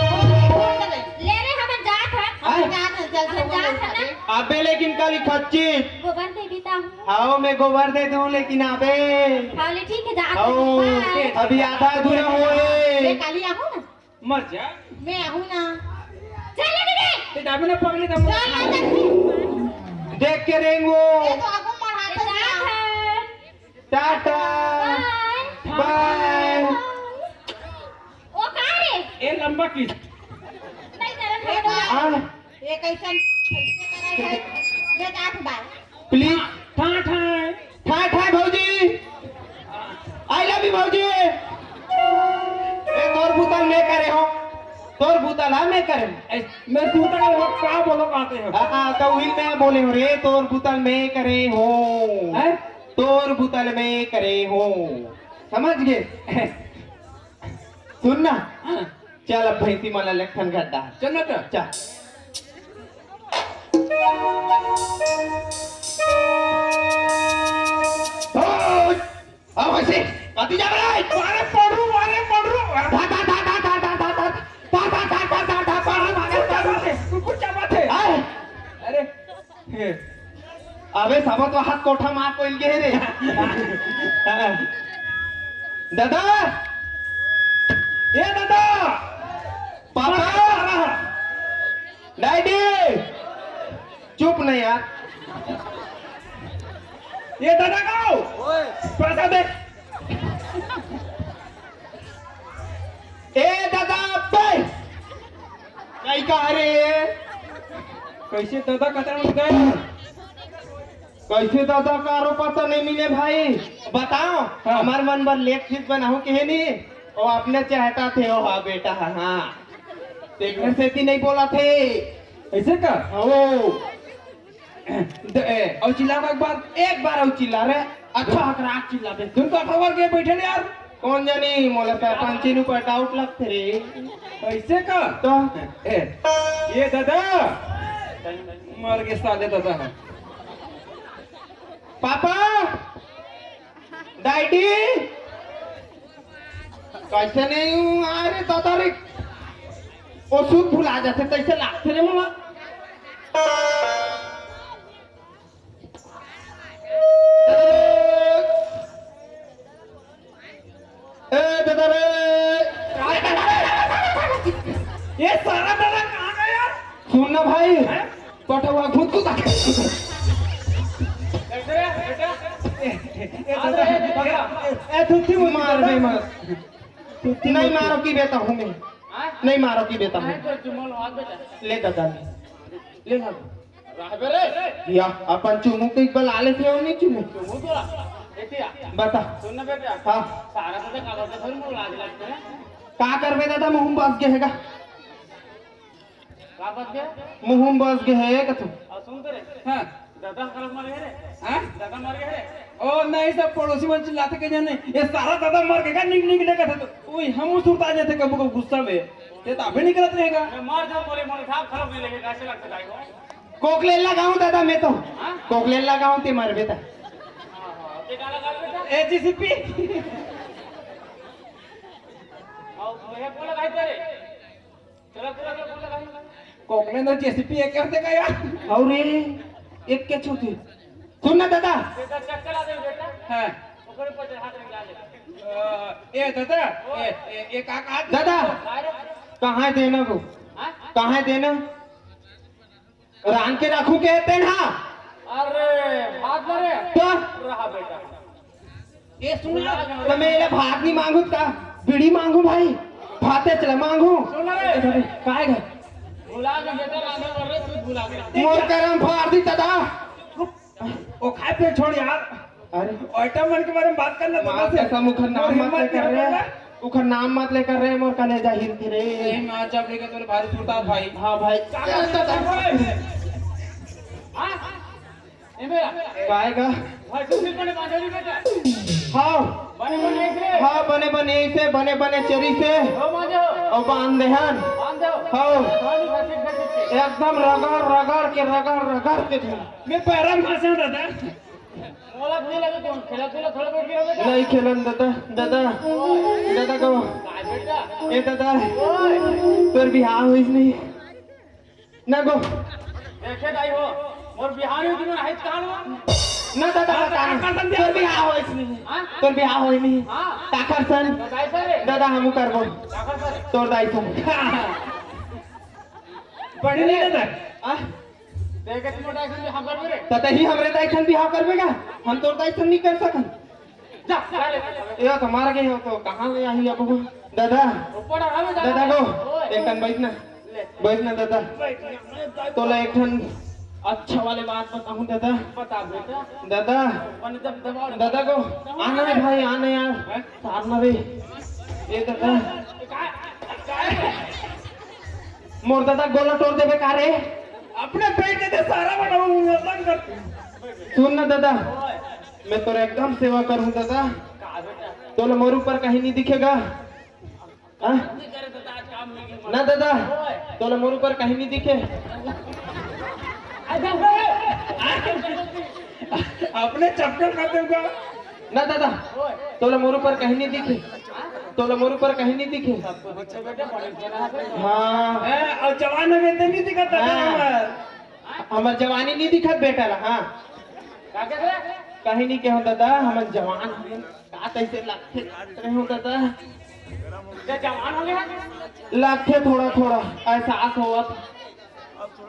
ले रे, हमन जात हन। हाँ? हमन जात हन, चल, हमन जात हन ना। अबे लेकिन काली खच्ची। गोबर दे भी ता हूँ। हाँ, मैं गोबर दे दूँ, लेकिन अबे। हाँ, ले ठीक है, जात हन। हाँ, अभी आधा अधूरा होए। मैं काली आहूँ ना। मर जा। मैं आहूँ ना। चल, ले दीदी। ते जाबे ना पगली, तब चल, ले दीदी। देख के रेंगो। ये तो आगू पढ़ाते जात हैं। टाटा। बाय। बाय। ओ का रे? ए लंबा किस? नहीं करत ये हम तो। आ? ये कैसन, कैसे करे है? ये जात बा। प्लीज। ठाय ठाय। ठाय ठाय भौजी। आई लव यू भौजी। ए तोर बुतल मैं करे हो। तोर बुतल हा मैं करे हो। ए, मैं सूता है, वो का बोलो कहते हो? हाँ, हाँ, तो वही मैं बोले हो रे, तोर बुतल मैं करे हो। हैं? तोर बुतल मैं करे हो। समझ गए? सुन ना। हाँ। चल अब भैंसी मन ला लेगथन गड्ढा। चल ना तो। चल। ओए! अब ऐसे कति जा रहा है? अरे पढ़ू, अरे पढ़ू। अरे भाग, भाग, भाग। कुकुर क्या बात है? आए। अरे। अबे सबत वहां कोठा मार कोइल गे रे। दादा, ए दादा, पापा, डैडी, चुप नहीं यार। ए दादा गाओ, पैसा दे। ए दादा बे, कई का रे? कैसे दादा कतरा उठ गए? कैसे दादा कारो पता नहीं मिले भाई? बताओ। हाँ। हमार मन बर लेग पीस बनाहू के है नहीं? ओ अपने चहटा थे, ओ हाँ बेटा, हाँ, हाँ। तेकर सेती नहीं बोला थे। ऐसे का? ओ। द-, ए, अउ चिल्ला एक बार। एक बार अउ चिल्ला रे। अच्छा हकराक चिल्ला दे। तुम तो अठवा के बैठे ने यार। कौन जानी, मोला सरपंची नु पर डाउट लगथे रे। ऐसे का? तो? ए, ये दादा। मर गए साले दादा। पापा। डैडी। कैसे नहीं हूँ? अरे दादा रे। ओ सूत भुला जाथे, तैसे लागथे रे मोला। ए दादा रे। ये सारा दादा कहाँ गया यार? सुन ना भाई, हैं? पटवा खुद को ताके। ए, ए, ए, ए, ए, ए, थुत्थी मार दे, मार। थुत्थी नहीं मारो की बेटा हूँ मैं। हाँ? नहीं मारो की बेटा हूँ। नहीं, तो चुम्मा लो, हाथ बेटा। ले दादा, ले। ले ना। रहबे रे। या, अपन चुमू के एक बार आले थे और नहीं चुमू? चुमू तो। ए, क्या? बता। सुन ना बेटा। हाँ। सारा तो का करते, थोड़ी मोर लाज लगते हैं। का करबे दादा, मुँह में बस गए है का? का बस गए? मुँह में बस गए है कथू। और सुन तो रे। हाँ। दादा खराब मर गए रे। हाँ? दादा मर गए रे। ओ नहीं, सब पड़ोसी मन चिल्लाते के जाने, ये सारा दादा मर गए का, निक निक लेकर था तो। ओए, हम सुरता जाते कबू कबू गुस्सा में। ये तो अभी निकलत रहेगा। मैं मर जाऊँ बोले, मोर था खराब नहीं लगे, कैसे लगता है को? कोकलेल लगाऊं दादा मैं तो। हाँ? कोकलेल लगाऊं ते मरबे ता। हाँ, हाँ, ते गाना गा बेटा। ए जीसीपी। आओ, मैं बोला भाई तेरे। चला, चला, चला, बोला भाई। कोकलेल और जेसीपी एक करते का यार? और ये एक के छूती। सुन ना दादा। बेटा, चक्कर आ गई बेटा। हाँ। ओकरे पर चढ़ा के ला ले। अ, ए दादा, ए, ए, ए, का, का दादा, अरे, कहाँ है देना को? हाँ? कहाँ है देना? रांध के रखू के तेन हा? अरे, भात ना रे। तो? रहा बेटा। ए, सुन ना, तो मैं एला भात नहीं मांगू का? बीड़ी मांगू भाई? भाते चला मांगू? सुन ना रे। काय घर? भुला के बेटा, रांधे बर रे, तू भुला के। मोर करम फाड़ दी दादा। ओ खाए पे छोड़ यार। अरे। आइटम मन के बारे में बात करना तो मार बस है। कसम, उखर नाम और मत हिम्मत लेकर नहीं रे। करना। उखर नाम मत लेकर रे, मोर कलेजा हिलती रे। नहीं, मैं आज आप लेकर तेरे भारी सुरता भाई। हाँ भाई। क्या करता था? हाँ? ये मेरा। काय का? भाई, तू भी बने बांधे नहीं बेटा। हाँ। बने बने ऐसे। हाँ, बने बने ऐसे, बने बने चरी से। हो बांधे हो। और बांध देहन। बांधे हो। हाँ। धोनी घसीट घसीट के। एकदम रगड़ रगड़ के, रगड़ रगड़ के। मैं पैरा में फंसे हूँ दादा। मोला खेला भी कौन? खेला, खेला, थोड़ा बैठ गया बेटा। नहीं खेलन दादा, दादा, दादा को। काय बेटा? ए दादा, ओए। तोर बिहाव होइस नहीं? ना गो। देखे दाई हो, मोर बिहाव नहीं, तुमने हाइट कहाँ लो? ना दादा, हाँ, बता ना। हाँ, हाँ, तोर बिहाव होइस नहीं? हाँ? तोर बिहाव होइस नहीं? हाँ। ताकर सन। तो दाई सर है? दादा, हमू करबो। ताकर सर है? तोर दाई सन। बड़ी नहीं दादा। आ? ततही हमरे दाई सन बिहाव करबे का? हम तोर दाई सन नहीं कर सकन। जा, जा ले। ये तो मार गए हो तो कहाँ ले आई अब वो? दादा, ऊपर आ, हमें जाना दादा है। को, ओए। एक कन बैठ ना। ले। बैठ ना दादा। बैठ ना, मैं दाई तोला एक ठन अच्छा वाले बात बताऊं दादा। बता बेटा। दादा, मन जब दबाव दादा को, आना है भाई, आना यार। हैं? सारना रे। ये दादा। काय? काय? मोर दादा गोला तोड़ देबे का रे? अपने पेट के दे सारा बनाऊं, अपन कर। सुन ना दादा, मैं तोर एकदम सेवा करूं दादा। तोला मोर ऊपर कहीं नहीं दिखेगा। हाँ? ना दादा, तोला मोर ऊपर कहीं नहीं दिखे। अपने चक्कर कर देगा। ना दादा, तोला मोर ऊपर कहीं नहीं दिखे। तोला मोर ऊपर कहीं नहीं दिखे। हाँ। हैं, और जवान में तो नहीं दिखता था हाँ। हमार। हमर जवानी नहीं दिखत बेटा ला, हाँ। का कह रहे? कहीं नहीं कहूँ दादा, हमर जवान हो गए। का तैसे लगथे रहे हो दादा? क्या जवान हो गया? लगथे थोड़ा थोड़ा, एहसास होवत।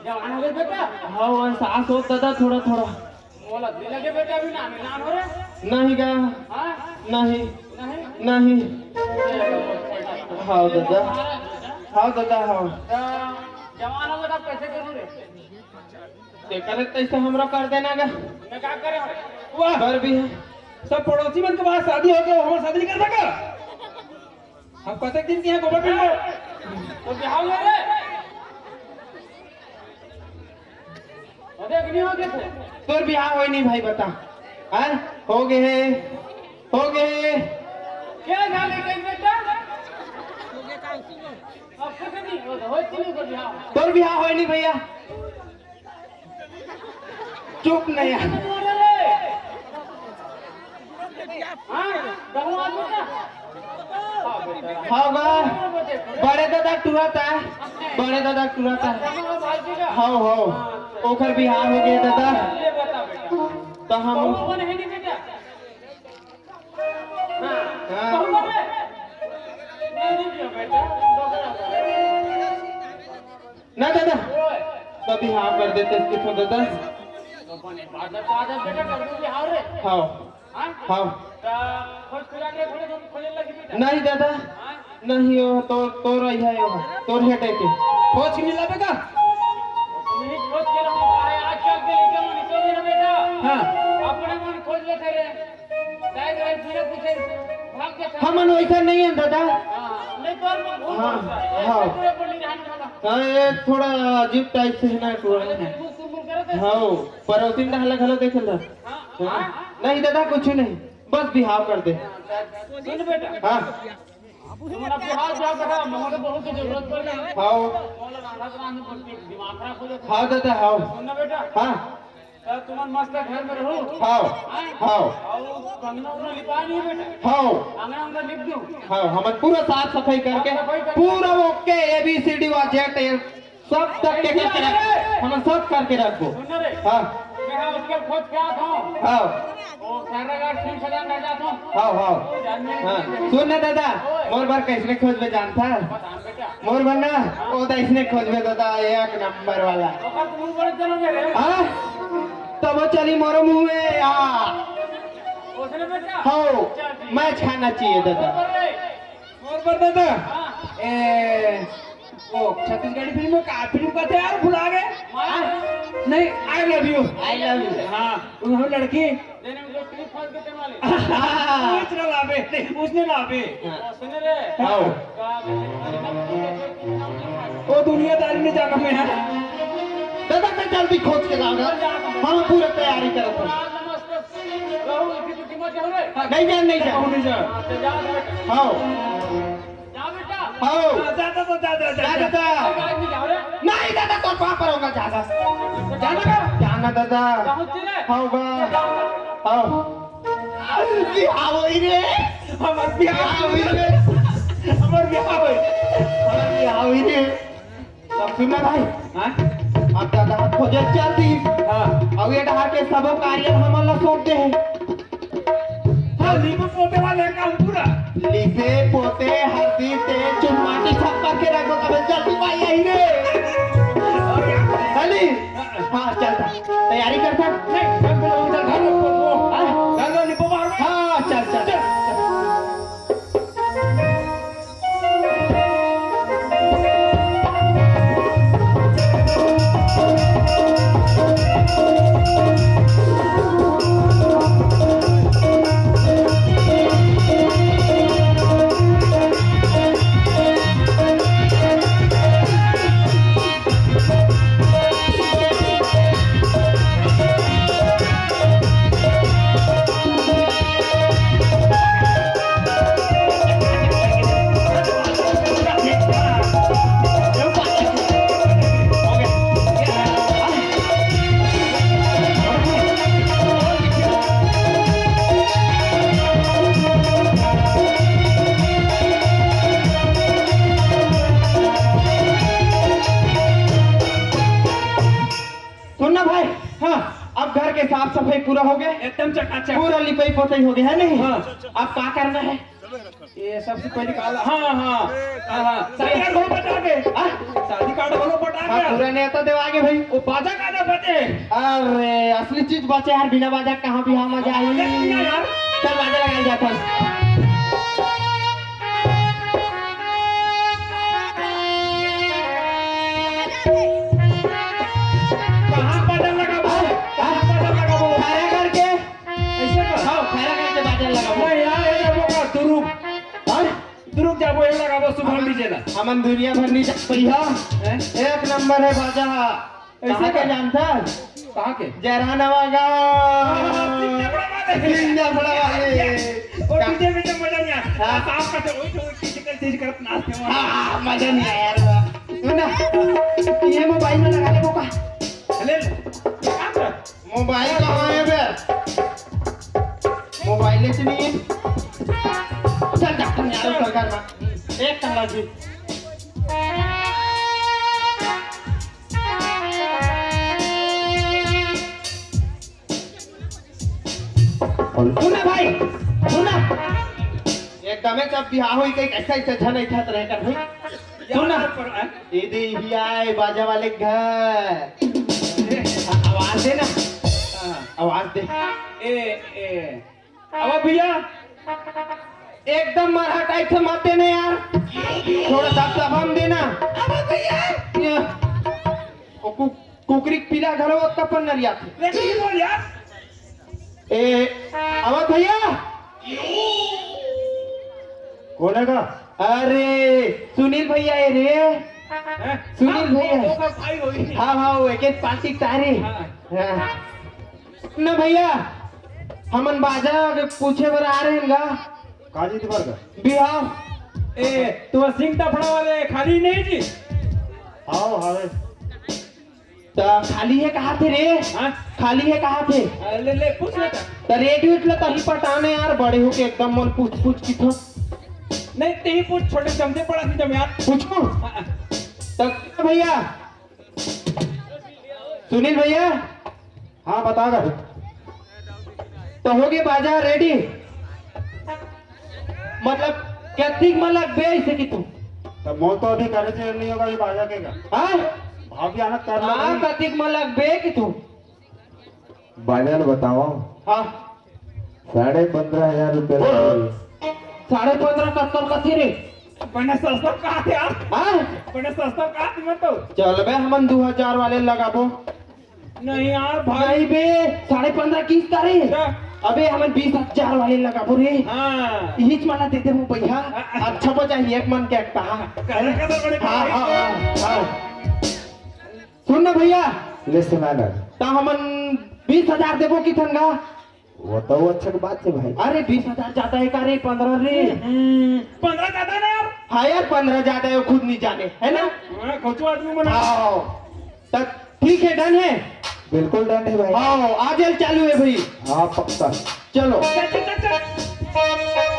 जवान हो गए बेटा? हाँ, एहसास होत दादा थोड़ा थोड़ा। मोला दिल लगे बेटा, अभी नाम, नाम हो रहे? नहीं गा। हाँ? नहीं। नहीं? नहीं। हाँ दादा। हाँ दादा, हाँ। तो जवान हो गया, कैसे करूँ रे? तेकर तैसे हमरा कर देना गा। मैं का करे? वाह। कर भी है। सब पड़ोसी मन के बाद शादी हो गया, हमार शादी नहीं कर सका? हम कतेक दिन के हैं गोबर पिंड में। तो बिहाव ले रे। अरे, अग्नि हो गए थे। तोर बिहाव होय नहीं भाई, बता। हैं? हो गए है। हो गए है। क्या जाने कहीं बेटा? अब कुछ नहीं हो, हो चुकी तो बिहाव। तोर बिहाव होय नहीं भैया। चुप नहीं यार। हाँ, कहूँ आ बेटा। हाँ बा, बड़े दादा टुरत आय, बड़े दादा टुरत आय। हाँ, हाँ, ओकर बिहाव हो गए दादा। ये बता बेटा। तो हम कौन है नहीं बेटा? हाँ। हाँ। कौन है? नहीं, नहीं बेटा, डोकरा। ना दादा, ओए। कभी हाँ कर देते इसके तो दादा। तो बने बात है, तो आजा बेटा, कर दूंगी हाँ रे। हाँ। हाँ? हाँ। तो खोज खुजा के थोड़े दिन खोजे लगी बेटा। नहीं दादा, हाँ? नहीं हो, तो, तो रही है हो, तो हेटे के। खोज के मिला बेटा। तुम ही खोज के रहो, अरे आज कल के लड़के मन इसे भी ना बेटा। हाँ। अपने मन खोज लेते रहे। दाई, दाई, पूरे पीछे भाग के चल। हमन वैसा नहीं है दादा। हाँ, नहीं तो हम लोग हाँ, हाँ। पूरे पर नहीं रहने वाला। हाँ, ये थोड़ा अजीब टाइप से है ना, थोड़ा। अरे, बिल्कुल सुरमुर करे थे। हाँ, पड़ोसी डहला घलो देख लो। हाँ, हाँ। नहीं दादा, कुछ नहीं, बस बिहाव कर दे। सुन बेटा। हाँ। तुम्हारा बिहाव क्या बेटा, मोहन बहुत जरूरत पड़ रही है। हाँ। मौलाना राधा राम को दिमाग खराब हो जाता है। हाँ दादा, हाँ। सुन ना बेटा। हाँ। तो तुमन मस्त घर में रहो। हाव, हाँ? हाव। और अंगना उंगना लिपा नहीं बेटा। हाव। अंगना उंगना लिप दूं। हाव, हमन पूरा साफ सफाई करके, साफ सफाई करके। पूरा OK, A B C D वा Z, सब तक के करके रख, हमन सब करके रखबो। सुन ना रे। हाँ। मैं हाँ उसके खोज के आता हूँ। हाव। वो सारा गाड़ सिंह सदा रह जाता हूँ। हाव, हाव। जानने हाँ। सुन ना दादा, मोर बर कैसने खोजबे जानता? बता बेटा। मोर बर ना, ओ तो इसने खोजबे दादा, एक नंबर वाला। ओकर तो मुंह बड़े चलो मेरे। हाँ? तब वो चली मोरो मुंह में, हाँ। उसने बेटा। हो, चल ठीक। मैच खाना चाहिए दादा। ऊपर रे। मोर बर दादा। हाँ। ए, वो छत्तीसगढ़ी फिल्म में का फिल्म का थे यार, भुला गए। माया। नहीं, I love you। I love you। हाँ, वो हम लड़की। देने में जो ट्रिप फंस के वाले। उसने लावे, नहीं, उसने लावे। हाँ। सुन रे। हाँ। वो दुनियादारी में जाना मैं है। दादा, मैं जल्दी खोज के लाऊंगा। हम पूरा तैयारी करत हन। नहीं जान, नहीं जान। नहीं जान। हाँ। जा बेटा। हाँ। जा, जा, जा, जा, जा, जा। जा, जा। नहीं दादा, तो पापा रहूंगा, जा, जा। जाना का? जाना दादा। हाँ बा। हाँ। बिहाव होई रे, हमर बिहाव होई रे, हमर बिहाव होई, हमर बिहाव होई रे। सब सुन ना भाई, हाँ? अब दादा खोजे चल दी। हाँ। अब ये डहार के सबो कार्य हमन ला सौंप दे हे। हाँ, लीपे पोते वाले काम पूरा। लीपे पोते, हल्दी, तेल, चुनमाटी सब करके रख दो, तबे जल्दी भाई यही रे। हली? हाँ, चल। साफ सफाई पूरा हो गया, एकदम चकाचक। पूरा लिपाई पोताई हो गया है नहीं? हाँ। अब का करना है? ये सबसे पहले काला, हाँ, हाँ, हाँ, हाँ। शादी कार्ड घलो पटा के। हाँ? शादी कार्ड घलो पटा हाँ, के। पूरा नेता देवा आगे भाई। वो बाजा का ना बजे। अरे, असली चीज बचे यार, बिना बाजा कहाँ बिहाव मजा आई? बाजा नहीं है यार। चल, बाजा लगाई जाता है। कहाँ बाजा लगाबो? हाँ? कहाँ बाजा लगाबो? खड़ा करके। ऐसे का? हाँ, खड़ा करके बाजा लगाबो। नहीं यार, ये लगाबो का दुरुग। हाँ? दुरुग जाबो, ये लगाबो शुभम हमन, डीजे ला। हमन दुनिया भर नहीं जा भैया। हैं? एक नंबर है बाजा। ऐसे कहाँ के का? जानता? कहाँ के? जयराना वागा। हाँ, सिंजा फड़ा वाले। सिंजा फड़ा वाले। वो का? डीजे में तो मजा नहीं आया। हाँ। साफ का तो वही तो किसी का चीज करत नाचते हैं। हाँ, मजा नहीं आया यार। सुन ना, ये मोबाइल में लगा ले वो का। अरे, क्या कर? मोबाइल कहाँ है बे? मोबाइल से नहीं है। चल डॉक्टर ने आरो सरकार में। एक कमला जी। सुना भाई, सुना। एकदमे सब बिहाव होई के कैसे ऐसे झन ऐठत रहे कर भाई। सुना। पर, हैं? ये दे ही आए बाजा वाले घर। आवाज दे ना। हाँ। आवाज दे। ए, ए। अब भैया, एकदम मरहा टाइप से मत देना यार, थोड़ा दबदबा में देना। अब भैया। ये, ओ कु-, कुकरी के पीला घलो ओतका पन्नरिया थे। लेकिन ये बोल यार। ए, अवध भैया। कौन है का? अरे, सुनील भैया है रे। हैं? सुनील हाँ, भैया। वो, वो भाई होई। हाँ, हाँ, वो एक एक पार्टी तारी। हाँ। हाँ। ना भैया, हमन बाजा के पूछे बर आ रहे हैं गा। का जी तुम्हार का? बिहाव। ए, तो सिंग तफड़ा वाले खाली नहीं जी? हाव, हावे। त खाली है कहा थे रे? हाँ? खाली है कहा थे? आ, ले, ले, पूछ ले त। त रेट वेट ल तही पटाने यार, बड़े होके एकदम मन पूछ पूछ की थो। नहीं, ते ही पूछ, छोटे चमचे पड़ा थी जब यार। पूछूं? हाँ, हाँ। त भैया, सुनील भैया। हाँ, बता कर। तो हो गए बाजा रेडी? मतलब, कतिक में लगबे ऐसे कि तू? तब मोर तो अभी करे से नहीं होगा ये बाजा के का। हाँ? भाभी आना कर लो हाँ, भाई। कतिक में लगबे कि तू? बाजा ल बताओ। हाँ। साढ़े पन्द्रह हजार रुपया लगही। साढ़े पन्द्रह कतका कथे रे? बने सस्ता कहा थे यार। हाँ? बने सस्ता कहा थे मैं तो। चल बे, हमन दू हजार वाले लगाबो। नहीं यार भाई। नहीं बे, साढ़े पन्द्रह किस्त रे। अच्छा। अबे, हमन बीस हजार वाले लगाबो रे। हाँ। इहीच माला दे देबो भैया। हाँ। अच्छा बजा ही एक मन के एक कहा। करे का तो बड़े हाँ, भाई। हाँ, हाँ, हाँ। सुन ना भैया। ले सुना ना। त हमन बीस हजार देबो किथन गा? वो तो वो अच्छा के बात है भाई। अरे, बीस हजार ज्यादा है का रे, पन्द्रह रे? हम्म, पन्द्रह ज्यादा है ना यार? हाँ यार, पन्द्रह ज्यादा है, वो खुद नहीं जाने, है ना? हाँ, खोचो आदमी बना। हाँ, त ठीक है, डन है। बिल्कुल डन है भाई। हाँ, आज एल चालू है भाई। हाँ, पक्का। चलो। चल, चल, चल, चल।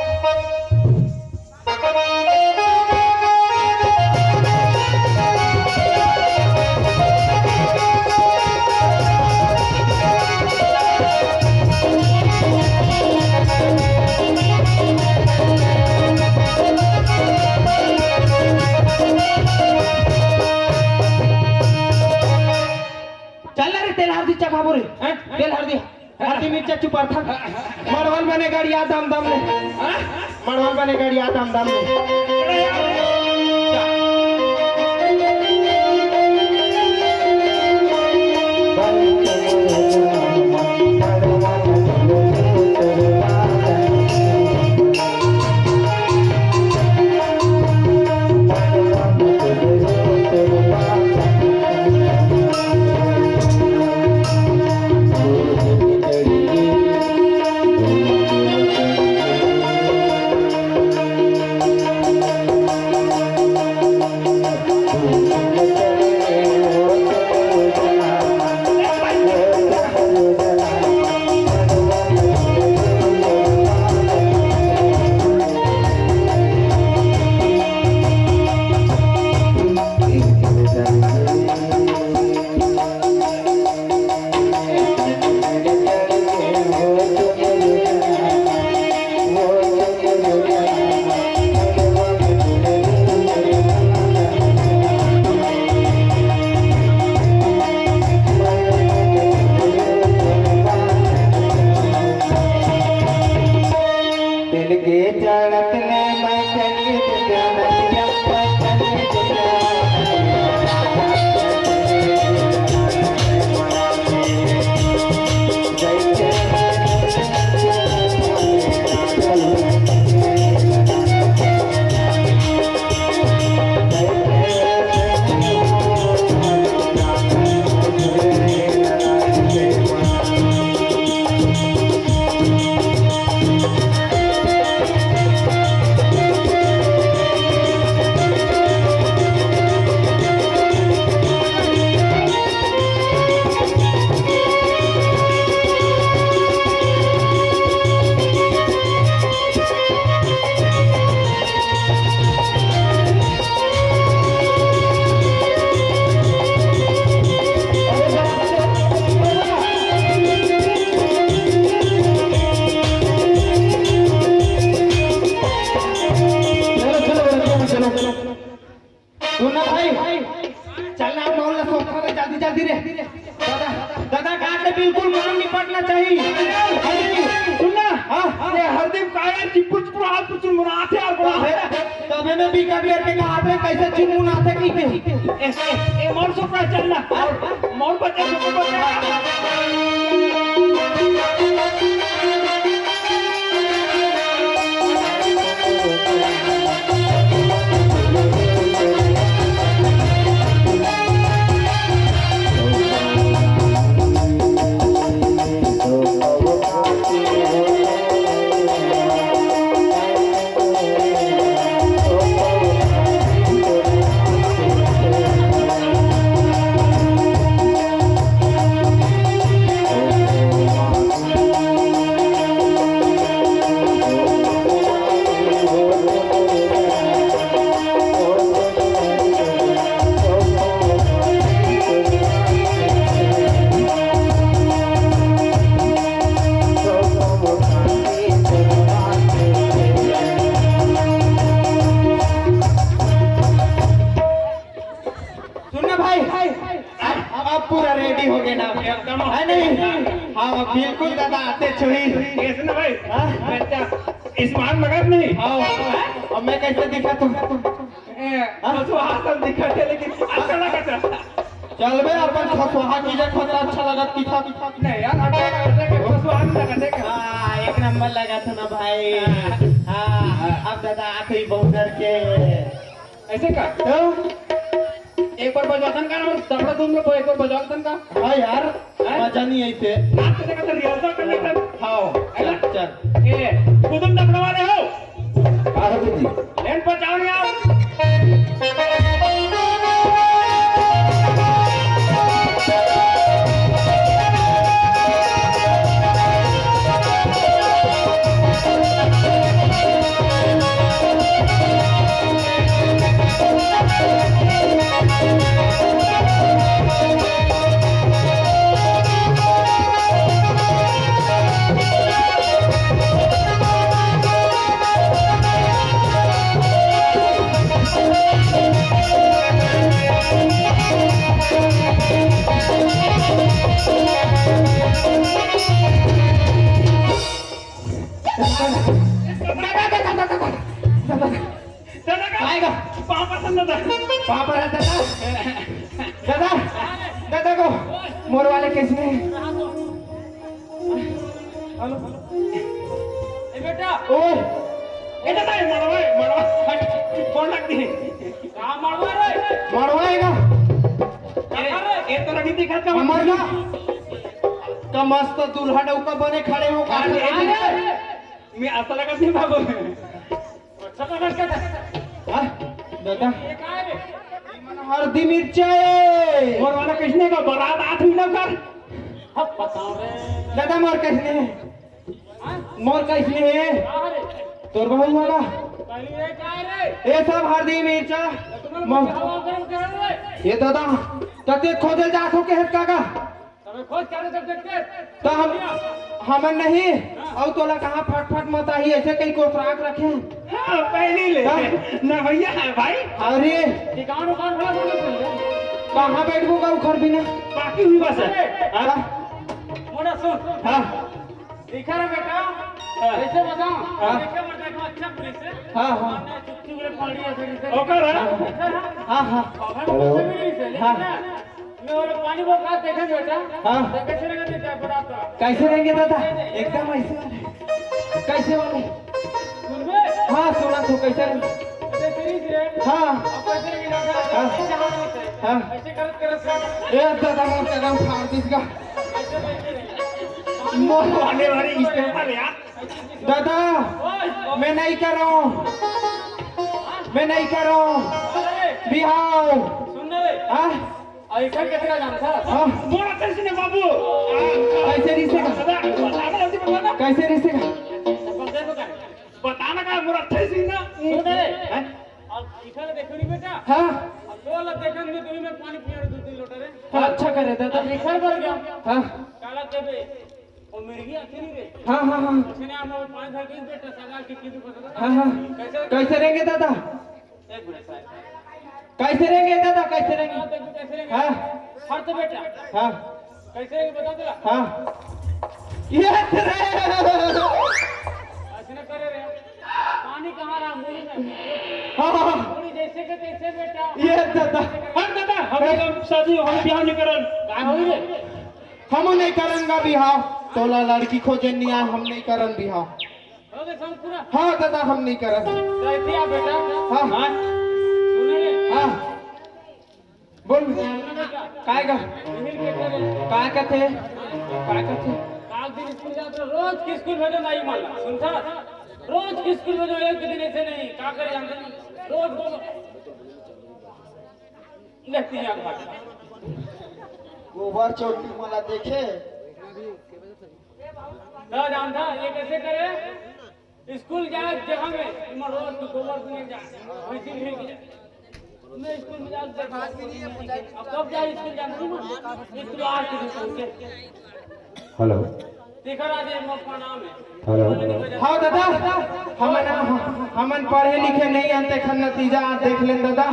चल ना रे, तेल हरदी चखाबो रे। हैं? तेल हरदी। हरदी मिर्चा चुपार था। मड़वल बने गड़िया दम दम ले। हाँ? मड़वल बने गड़िया दम दम ले। ना भाई, चल ना, मौल ला सोखा रे, जल्दी, जल्दी रे। दादा, दादा, का के बिल्कुल मार निपटना चाहिए। अरे, सुन ना, हाँ? ये हरदीप का यार चिपुच पुरा, हाथ पुचुन मुना, हाथ यार बड़ा। तबे में भी कभी करके कहा थे, कैसे चिमुन आते की थे? ए, ए, ए, मौल सोखा चल ना। मौल बचा, मौल बचा। सुन ना भाई, अब, अब पूरा रेडी हो गए ना, एकदम। है नहीं? हाँ, बिल्कुल दादा, आते छुई। कैसे ना भाई? हाँ? मैं क्या स्मार्ट मगर नहीं? हाँ, अब मैं कैसे दिखा तुम? ए, हाँ? तो सुहासन दिखा थे, लेकिन अच्छा लगा था। चल बे, अपन खसुहा की जे खतरा अच्छा लगा कि था। नहीं यार, अच्छा लगा था कि खसुहा नहीं लगा था क्या? हाँ, एक नंबर लगा था ना भाई। हाँ, अब दादा आते ही बहुत डर के। ऐसे का? तो? एक बार बजवातन का ना, दबड़ा तुम लोग एक बार बजवातन का। हाँ यार, हैं? मजा नहीं आई थे। नाच करने का तो रिहर्सल कर लेते हैं। हाँ, है ना? चल, चल। ए, कुदुम दबड़ा वाले हो? हाँ, हाँ, जी। लेन पर जाओ यार। दादा का? आएगा। पापा संग दादा। पापा रहता था। दादा, दादा को मोर वाले किसने? हेलो। ए बेटा। ओ। ए दादा, ए मड़वा, ए मड़वा। हट, फोन रख दे। कहाँ मड़वा रे? मड़वा आएगा। ए, ए तो नहीं दिखा का हमार ना। का मस्त दूल्हा डौका बने खड़े हो का? अरे, अरे। मैं ऐसा लगा नहीं बाबू। हाँ? दादा। हरदी मिर्चा ए। मोर वाला किसने का बारात आत हुई ना कर? अब बताओ रे। दादा मोर किसने है? मोर किसने है? तोर बहू वाला। ये सब हरदी मिर्चा। ये दादा, तते खोजल जात हो के हेत काका? तबे खोज के आने जब देखते। तो हम, हमन नहीं, अउ तोला कहाँ फटफट मत आही, ऐसे कहीं कोसराक रखे। हाँ, पहली ले। हाँ। ना भैया है भाई। अरे। ठिकान उकान बड़ा बोलो भैया। कहाँ बैठबो का उखर बिना? बाकी हुई बस है। हाँ? मोना सुन। हाँ। लिखा रे बेटा। हाँ। ऐसे बताओ। हाँ। देखे मत देखो अच्छा पुलिस है। हाँ, हाँ। चुप चुप रे पहाड़ी ऐसे लिखे। ओकर है? हाँ, हाँ। हाँ। हाँ। मैं बोला, "पानी वो का देखे बेटा?" हाँ। तो कैसे लगा देता है बड़ा तो? कैसे रहेंगे दादा? एकदम ऐसे वाले। कैसे वाले? सुन बे। हाँ, सुना तो कैसे रहेंगे? अरे तेरी से। हाँ। अब कैसे लगे दादा? हाँ। ऐसे हाथ होते हैं। हाँ। ऐसे करत करत करत। ए दादा, मोर कदम फाड़ दीस का। ऐसे लेके नहीं। मोर वाले वाली इस्तेमाल यार। दादा, मैं नहीं कर रहा हूँ, मैं नहीं कर रहा हूँ बिहाव। सुन ना रे। हाँ? ऐसा कैसे का जानता? हाँ? बोला कैसे ने बाबू? कैसे रिश्ते का? दादा, बताना जल्दी बताना। कैसे रिश्ते का? बताना का मोर अच्छे से ना। सुन ना रे। हैं? अब इधर देखो नहीं बेटा। हाँ? अब दो लोग देखन में दो में पानी पिया दो तीन लोटा रे। हाँ, अच्छा करे दादा। अब इधर बढ़ गया। हाँ। काला देवे। और मिर्गी आखिरी रे। हाँ, हाँ, हाँ। उसने आप लोग पाँच साल के बेटा सगा की, की तो पसंद। हाँ, हाँ। कैसे? कैसे रहेंगे दादा? एक मिनट साहब। कैसे रहेंगे दादा, कैसे रहेंगे? हाँ, देखो कैसे रहेंगे। हाँ। हर तो बेटा। हाँ। कैसे रहेंगे बता दो। हाँ। ये तेरे। ऐसे ना करे रे। पानी कहाँ रहा मुड़ी में? हाँ, हाँ, हाँ। मुड़ी जैसे के तैसे बेटा। ये दादा। हट दादा, हम लोग शादी, हम ब्याह नहीं करन। का हो रे? हम नहीं करन गा बिहाव। तोला लड़की खोजे नहीं आए, हम नहीं करन बिहाव। हो गए सब पूरा? हाँ दादा, हम नहीं करन। कैसे आ बेटा? हाँ। हाँ। सुन रे। हाँ। बोल। सुन बेटा। काय गा? यही के करे। काय कथे? काय कथे? काल दिन स्कूल जात रहे, रोज के स्कूल भेजो नहीं मानला। सुनता? रोज के स्कूल भेजो, एक दिन ऐसे नहीं। का करे जानते नहीं? रोज बोलो। लेती है भाई। गोबर चौकी मला देखे। ना जानता, ये कैसे करे? स्कूल जाए जगह में, इमर रोज तो गोबर से नहीं जाए, वैसे नहीं जाए। मैं स्कूल में जाके देखा, अब कब जाए स्कूल जाना, स्कूल आ के स्कूल के। हेलो। देखा राजे, मोर प्रणाम है। हेलो। हाँ दादा, हमन, हमन पढ़े लिखे नहीं हन, तेखर नतीजा देख लेन दादा।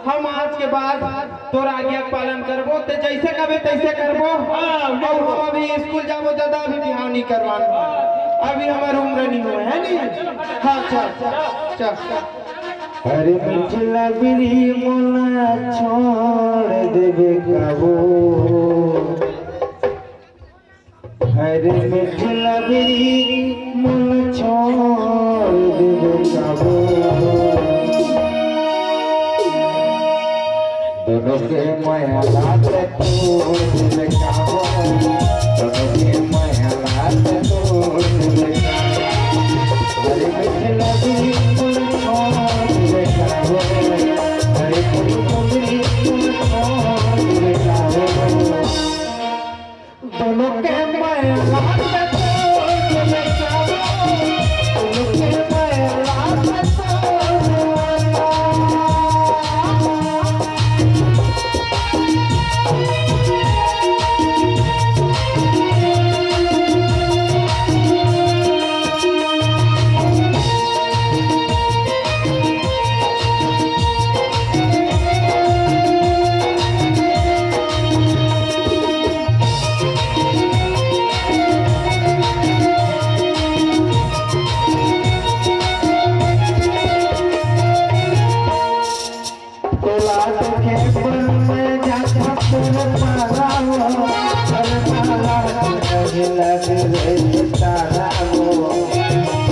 हम आज के बाद तोर आज्ञा के पालन करबो, ते जैसे कबे तैसे करबो। हाँ, अउ हम अभी स्कूल जाबो दादा, अभी बिहाव नहीं करवान, अभी हमर उम्र नहीं होय है नहीं। हाँ, चल, चल। अरे मिथिला बिरी मोला छोड़ देबे काबो। अरे मिथिला बिरी मोला छोड़ देबे काबो। दोनों के मया लात तोड़ देबे काबो। दोनों के मया लात तोड़ देबे काबो। अरे मिथिला बिरी मोला छोड़ देबे काबो। अरे फूल फुलरी मोला छोड़ देबे काबो। दोनों के मया लात तोड़ देबे काबो। दोनों के मया लात तोड़ देबे काबो। तोला देखे बर मैं जाथों तोर पारा, तोर पारा, कहे लग रे।